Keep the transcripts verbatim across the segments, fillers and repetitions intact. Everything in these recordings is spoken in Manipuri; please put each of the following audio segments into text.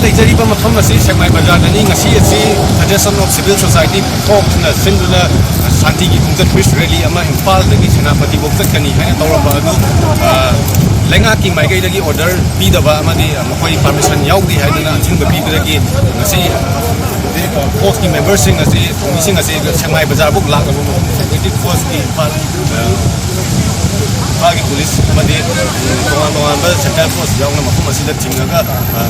ꯂꯩꯖꯔꯤꯕ ꯃꯐꯝ ꯑꯁꯤ ꯁꯦꯛꯃꯥꯏ ꯕꯖꯥꯔꯗꯅꯤ꯫ ꯉꯁꯤ ꯑꯁꯤ Federation of Civil Society ꯐꯣꯛꯁꯅ ꯁꯤꯟꯗꯨꯅ ꯁꯥꯟꯇꯤꯒꯤ ꯈꯣꯡꯆꯠ ꯄꯤꯁ ꯔꯦꯂꯤ ꯑꯃ ꯏꯝꯐꯥꯜꯗꯒꯤ ꯁꯦꯅꯥꯄꯇꯤꯐꯥꯎ ꯆꯠꯀꯅꯤ ꯍꯥꯏꯅ ꯇꯧꯔꯝꯕ ꯑꯗꯨ, ꯑ, ꯂꯩꯉꯥꯛꯀꯤ ꯃꯥꯏꯀꯩꯗꯒꯤ ꯑꯣꯔꯗꯔ ꯄꯤꯗꯕ ꯑꯃꯗꯤ ꯃꯈꯣꯏ ꯄꯥꯔꯃꯤꯁꯟ ꯌꯥꯎꯗꯦ ꯍꯥꯏꯗꯨꯅ ꯑꯊꯤꯡꯕ ꯄꯤꯕꯗꯒꯤ ꯉꯁꯤ ꯐꯣꯛꯁꯀꯤ ꯃꯦꯝꯕꯔꯁꯤꯡ ꯑꯁꯤ, ꯊꯧꯃꯤꯁꯤꯡ ꯑꯁꯤ ꯁꯦꯛꯃꯥꯏ ꯕꯖꯥꯔꯐꯥꯎ ꯂꯥꯛꯂꯕ ꯃꯇꯨꯡꯗ ꯍꯧꯖꯤꯛꯇꯤ ꯐꯣꯔꯁꯀꯤ ꯏꯝꯐꯥꯜ, ꯑ, ꯏꯝꯐꯥꯜꯒꯤ ꯄꯨꯂꯤꯁ ꯑꯃꯗꯤ ꯇꯣꯉꯥꯟ ꯇꯣꯉꯥꯟꯕ ꯁꯦꯟꯇ꯭ꯔꯦꯜ ꯐꯣꯔꯁ ꯌꯥꯎꯅ ꯃꯐꯝ ꯑꯁꯤꯗ ꯊꯤꯡꯉꯒ, ꯑ,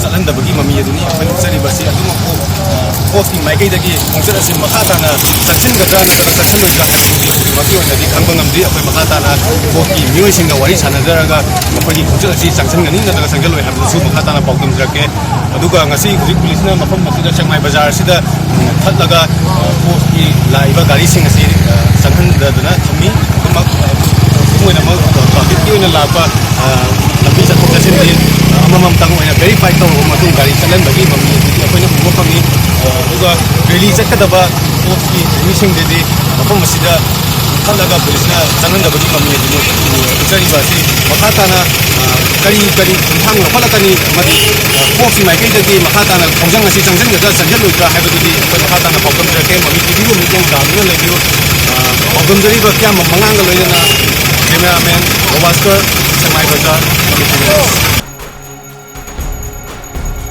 ꯆꯠꯍꯟꯗꯕꯒꯤ ꯃꯃꯤ ꯑꯗꯨꯅꯤ ꯑꯩꯈꯣꯏꯅ ꯎꯠꯆꯔꯤꯕꯁꯤ꯫ ꯑꯗꯨꯃꯛꯄꯨ, ꯑ, ꯐꯣꯔꯁꯀꯤ ꯃꯥꯏꯀꯩꯗꯒꯤ ꯈꯣꯡꯆꯠ ꯑꯁꯤ ꯃꯈꯥ ꯇꯥꯅ ꯆꯠꯁꯤꯟꯒꯗ꯭ꯔꯥ ꯅꯠꯇ꯭ꯔꯒ ꯆꯠꯁꯤꯟꯂꯣꯏꯗ꯭ꯔꯥ ꯍꯥꯏꯕꯗꯨꯗꯤ ꯍꯧꯖꯤꯛꯃꯛꯀꯤ ꯑꯣꯏꯅꯗꯤ ꯈꯪꯕ ꯉꯝꯗ꯭ꯔꯤ꯫ ꯑꯩꯈꯣꯏ ꯃꯈꯥ ꯇꯥꯅ ꯐꯣꯔꯁꯀꯤ ꯃꯤꯑꯣꯏꯁꯤꯡꯒ ꯋꯥꯔꯤ ꯁꯥꯟꯅꯖꯔꯒ ꯃꯈꯣꯏꯒꯤ ꯈꯣꯡꯆꯠ ꯑꯁꯤ ꯆꯪꯁꯤꯟꯒꯅꯤ ꯅꯠꯇ꯭ꯔꯒ ꯆꯪꯁꯤꯜꯂꯣꯏ ꯍꯥꯏꯕꯗꯨꯁꯨ ꯃꯈꯥ ꯇꯥꯅ ꯄꯥꯎꯗꯝꯖꯔꯛꯀꯦ꯫ ꯑꯗꯨꯒ ꯉꯁꯤ ꯍꯧꯖꯤꯛ ꯄꯨꯂꯤꯁꯅ ꯃꯐꯝ ꯑꯁꯤꯗ, ꯁꯦꯛꯃꯥꯏ ꯕꯖꯥꯔ ꯑꯁꯤꯗ, ꯎꯝ, ꯊꯠꯂꯒ, ꯑ, ꯐꯣꯔꯁꯀꯤ ꯂꯥꯛꯏꯕ ꯒꯥꯔꯤꯁꯤꯡ ꯑꯁꯤ, ꯑ, ꯆꯪꯍꯟꯗꯗꯨꯅ ꯊꯝꯃꯤ꯫ ꯑꯗꯨꯃꯛ, ꯑ, ꯑꯗꯨꯝ ꯑꯣꯏꯅꯃꯛ, ꯑ, ꯄꯕ꯭ꯂꯤꯛꯀꯤ ꯑꯣꯏꯅ ꯂꯥꯛꯄ, ꯑ, ꯂꯝꯕꯤ ꯆꯠꯊꯣꯛ ꯆꯠꯁꯤꯟꯗꯤ, ꯑ, ꯑꯃꯃꯝꯇꯪ ꯑꯣꯏꯅ ꯚꯦꯔꯤꯐꯥꯏ ꯇꯧꯔꯕ ꯃꯇꯨꯡ ꯒꯥꯔꯤ ꯆꯠꯍꯟꯕꯒꯤ ꯃꯃꯤ ꯑꯗꯨꯗꯤ ꯑꯩꯈꯣꯏꯅ ꯎꯕ ꯐꯪꯉꯤ꯫ ꯑ, ꯑꯗꯨꯒ ꯔꯦꯂꯤ ꯆꯠꯀꯗꯕ ꯐꯣꯔꯁꯀꯤ ꯃꯤꯁꯤꯡꯗꯗꯤ ꯃꯐꯝ ꯑꯁꯤꯗ ꯊꯠꯂꯒ ꯄꯨꯂꯤꯁꯅ ꯆꯪꯍꯟꯗꯕꯒꯤ ꯃꯃꯤ ꯑꯗꯨ ꯎꯠꯆꯔꯤꯕ ꯑꯁꯤ ꯃꯈꯥ ꯇꯥꯅ, ꯑ, ꯀꯔꯤ ꯀꯔꯤ ꯈꯣꯡꯊꯥꯡ ꯂꯧꯈꯠꯂꯛꯀꯅꯤ ꯑꯃꯗꯤ, ꯑ, ꯐꯣꯔꯁꯀꯤ ꯃꯥꯏꯀꯩꯗꯒꯤ ꯃꯈꯥ ꯇꯥꯅ ꯈꯣꯡꯖꯪ ꯑꯁꯤ ꯆꯪꯁꯤꯟꯒꯗ꯭ꯔꯥ ꯆꯪꯁꯤꯜꯂꯣꯏꯗ꯭ꯔꯥ ꯍꯥꯏꯕꯗꯨꯗꯤ ꯑꯩꯈꯣꯏ ꯃꯈꯥ ꯇꯥꯅ ꯄꯥꯎꯗꯝꯖꯔꯛꯀꯦ꯫ ꯃꯃꯤ ꯇꯤꯚꯤꯕꯨ ꯃꯤꯠꯌꯦꯡ ꯆꯥꯗꯨꯅ ꯂꯩꯕꯤꯌꯨ꯫ ꯑ, ꯄꯥꯎꯗꯝꯖꯔꯤꯕ ꯀ꯭ꯌꯥꯝꯕꯝ ꯃꯉꯥꯡꯒ ꯂꯣꯏꯅꯅ ꯀꯦꯃꯦꯔꯥꯃꯦꯟ ꯒꯣꯕꯥꯁꯀꯔ, ꯁꯦꯛꯃꯥꯏ ꯕꯖꯥꯔ, ꯃꯃꯤ ꯇꯤꯚꯤ꯫